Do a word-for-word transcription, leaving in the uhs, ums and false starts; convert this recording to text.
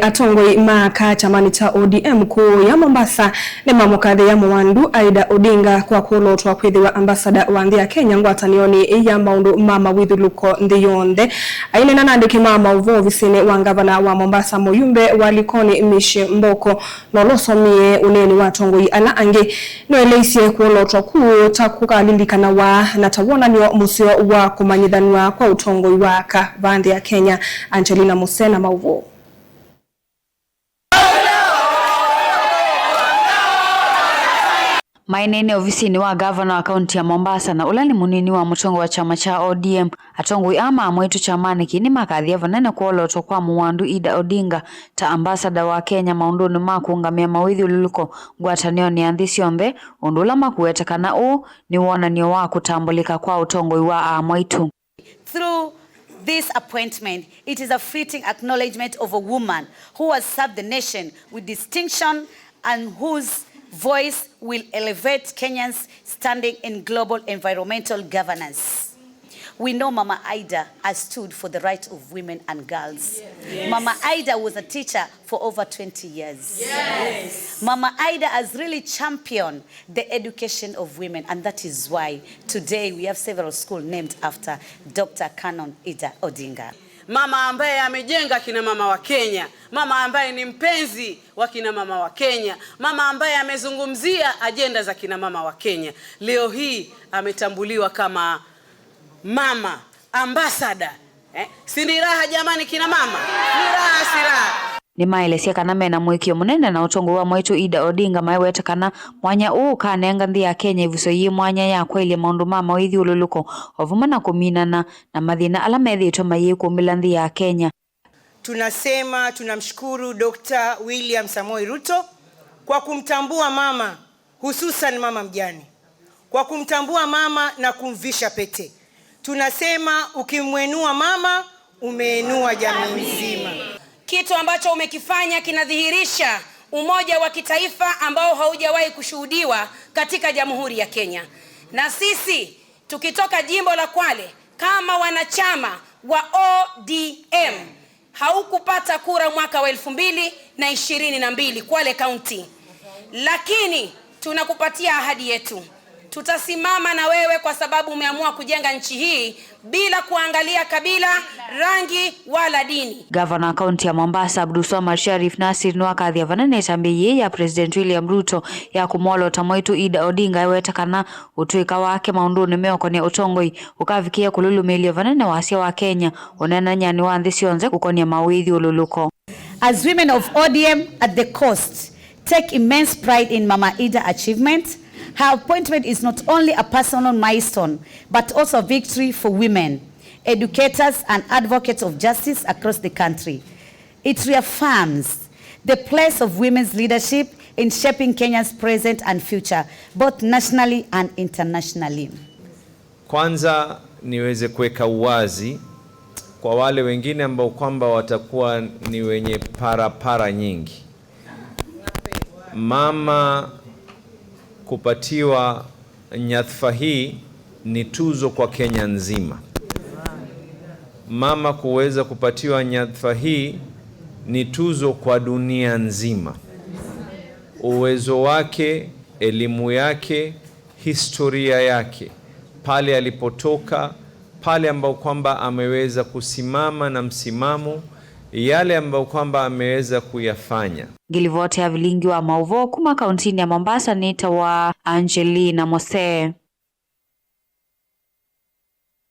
Atongoi ma aka kyamanĩ kya O D M kũũ ya Mombasa nĩmamũkathĩĩa mũwandu Aida Odinga kwa kwolotwa kwĩthĩwa ambasada wa nthĩ ya Kenya ngwatanĩonĩ ya maũndũ ma mawĩthyũlũko nthĩ yonthe. Aineena na andĩki ma maũvoo ovisinĩ wa ngavana wa Mombasa, mũyumbe wa Likoni Mishi Mboko, na ũla ũsomie ũneeni wa atongoi ala angĩ, nĩwaeleisye kwolotwa kũũ ta kũkalilikanawa na ta wonany'o mũseo wa kũmanyĩthany'a kwa ũtongoi wa aka vaa nthĩ ya Kenya. Angelina Musena maũvoo. Maineene ovisinĩ wa ngavana wa kaunti ya Mombasa, na ũla nĩ mũnini wa mũtongoi wa kyama kya O D M, atongoi aa ma mwaitũ kyamanĩ kĩĩ nĩmakathĩĩa vanene kwolotwa kwa mũwandu Ida Odinga ta ambasada wa Kenya maũndũnĩ ma kũũngamĩa mawĩthyũlũlũko ngwatanĩonĩ ya nthĩ syonthe, ũndũ ũla makũweta kana ũũ nĩ wonany'o wa kũtambũlĩka kwa ũtongoi wa aa mwaitũ. Through this appointment, it is a fitting acknowledgement of a woman who has served the nation with distinction and whose voice will elevate Kenyans' standing in global environmental governance. We know Mama Ida has stood for the right of women and girls. Yes. Mama Ida was a teacher for over twenty years. Yes. Mama Ida has really championed the education of women, and that is why today we have several schools named after Doctor Canon Ida Odinga. Mama ambaye amejenga kina mama wa Kenya, mama ambaye ni mpenzi wa kina mama wa Kenya, mama ambaye amezungumzia ajenda za kina mama wa Kenya. Leo hii ametambuliwa kama mama ambassador. Eh, si ni raha jamani kina mama? Ni raha, si raha? Nĩmaelesya kana mena mũĩkĩĩo mũnene na ũtongoi wa mwaitũ Ida Odinga, maiweta kana mwanya ũũ ũkanenga nthĩ ya Kenya ĩvuso yĩ mwanya ya kwaĩlya maũndũ ma mawĩthyũlũlũko, o vamwe na kũminana na mathĩna ala methĩĩtwe mayĩkũmbĩla nthĩ ya Kenya. Tunasema tunamshukuru Doctor William Samoei Ruto kwa kumtambua mama, hususan mama mjane, kwa kumtambua mama na kumvisha pete. Tunasema ukimwenua mama, umeenua jamii nzima. Kitu ambacho umekifanya kinadhihirisha umoja wa kitaifa ambao haujawahi kushuhudiwa katika Jamhuri ya Kenya. Na sisi tukitoka jimbo la Kwale kama wanachama wa O D M, haukupata kura mwaka wa elfu mbili na ishirini na mbili Kwale County, lakini tunakupatia ahadi yetu. Tutasimama na wewe kwa sababu umeamua kujenga nchi hii bila kuangalia kabila, rangi wala dini. Gavana wa kaunti ya Mombasa, Abdulswamad Sharif Nasir, nĩwakathĩa vanene ĩtambya yĩĩ ya President William Ruto ya kũmwolota mwaitũ Ida Odinga, eweta kana ũtũĩka wake maũndũnĩ meũkonĩa ũtongoi ũkavikĩĩa kũlũlũmĩĩlya vanene wasya wa Kenya ũneenanyanĩ wa nthĩ syonthe kũkonĩa mawĩthyũlũlũko. As women of O D M at the coast take immense pride in Mama Ida achievement, her appointment is not only a personal milestone but also a victory for women, educators and advocates of justice across the country. It reaffirms the place of women's leadership in shaping Kenya's present and future, both nationally and internationally. Kwanza niweze kuweka uwazi kwa wale wengine ambao kwamba watakuwa ni wenye parapara nyingi. Mama kupatiwa nyadhifa hii ni tuzo kwa Kenya nzima. Mama kuweza kupatiwa nyadhifa hii ni tuzo kwa dunia nzima. Uwezo wake, elimu yake, historia yake, pale alipotoka, pale ambao kwamba ameweza kusimama na msimamo, yale ambao kwamba ameweza kuyafanya. Ngilivoti ya vilingi wa maũvoo kuma kauntinĩ ya Mombasa nĩtawa Angelina Mose.